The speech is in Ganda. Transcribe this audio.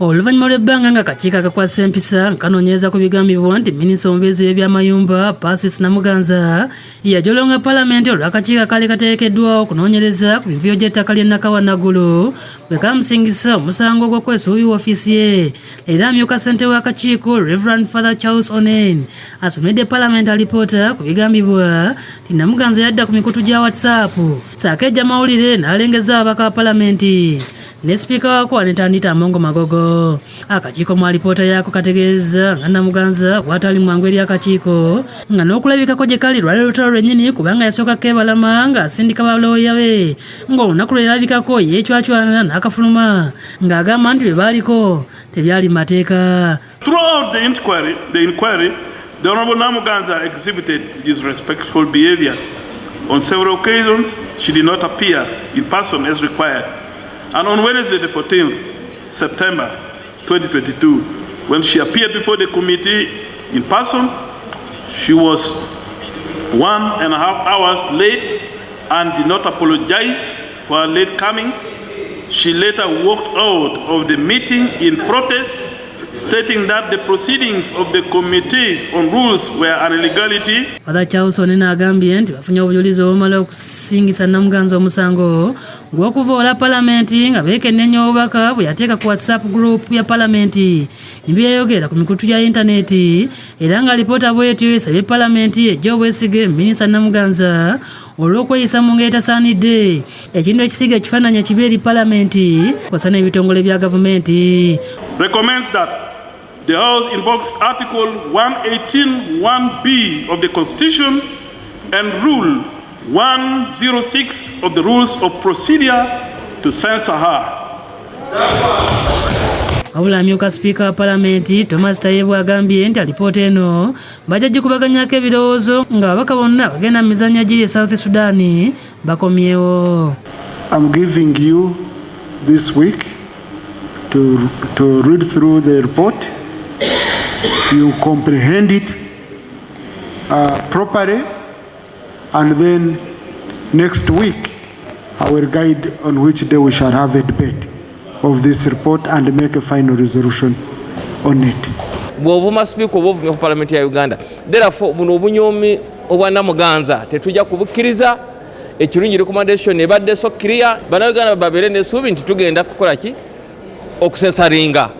Oluvannyuma lw'ebbanga nga akakiiko akakwasisa empisa nga kanoonyereza ku bigambibwa nti minisita omubeezi w'ebyamayumba Persis Namuganza yajolonga palamenti olw'akakiiko akaali kateekeddwa okunoonyereza ku mivuyo gy'ettaka ly'e Nakawa Naggulu bwe kamusingisa omusango gw'okwesuubi woofiisi ye, era amyuka ssentebe w'akakiiko Reverend Father Charles Onen asomedde palamenti alipoota ku bigambibwa nti Namuganza yadda ku mikutu gya WhatsApp ssaako egy'amawulire n'alengezza ababaka ba palamenti ne sipiika waako Anita Anita Amongo Magogo. Akakiiko mu alipoota yaako kategeeza nga Namuganza bw'atali mwangu eri akakiiko, nga n'okulabikako gye kali lwali lutalo lwennyini, kubanga yasooka keebalama ng'asindika balooya be, ng'olunaku lwe yalabikako yeecwacwana n'akafuluma ng'agamba nti bye baaliko tebyali mu mateeka. Throughout the inquiry, the Honorable Namuganza exhibited disrespectful behavior. On several occasions, she did not appear in person as required. And on Wednesday, the 14th September 2022, when she appeared before the committee in person, she was 1.5 hours late and did not apologize for her late coming. She later walked out of the meeting in protest, stating that the proceedings of the Committee on Rules were an illegality. Father Charles Onen agambye nti bafunye obujulizi obumala okusingisa Namuganza omusango gw'okuvoola palamenti nga beekenneenya obubaka bwe yateeka ku WhatsApp group ya palamenti ne byeyogera ku mikutu gya yintaneti, era nga alipoota bw'etyo esabye palamenti ejja obwesige minisita Namuganza olw'okweyisa mu ngeri etasaanidde, ekintu ekisiga ekifaananyi ekibi eri palamenti kw'ossa n'ebitongole bya gavumenti. Recommends that the House invokes Article 118.1b of the Constitution and Rule 106 of the Rules of Procedure to censure her. Wabula amyuka sipiika wa palamenti Thomas Tayebwa agambye nti alipoota eno bajja gikubaganyako ebirowoozo nga ababaka bonna bagenda mu mizannyo giri e South Sudan bakomyewo. I'm giving you this week to read through the report. You comprehend it properly, and then next week I will guide on which day we shall have a debate of this report and make a final resolution on it. Bw'ovuma sipiika oba ovumye ku palamenti ya Uganda. Therefore, buno obunyomi obwa Namuganza tetujja kubukkiriza. Ekirungi, recommendation ebadde so clear. Bannayuganda babeere n'essuubi nti tugenda kukola ki okusensaringa.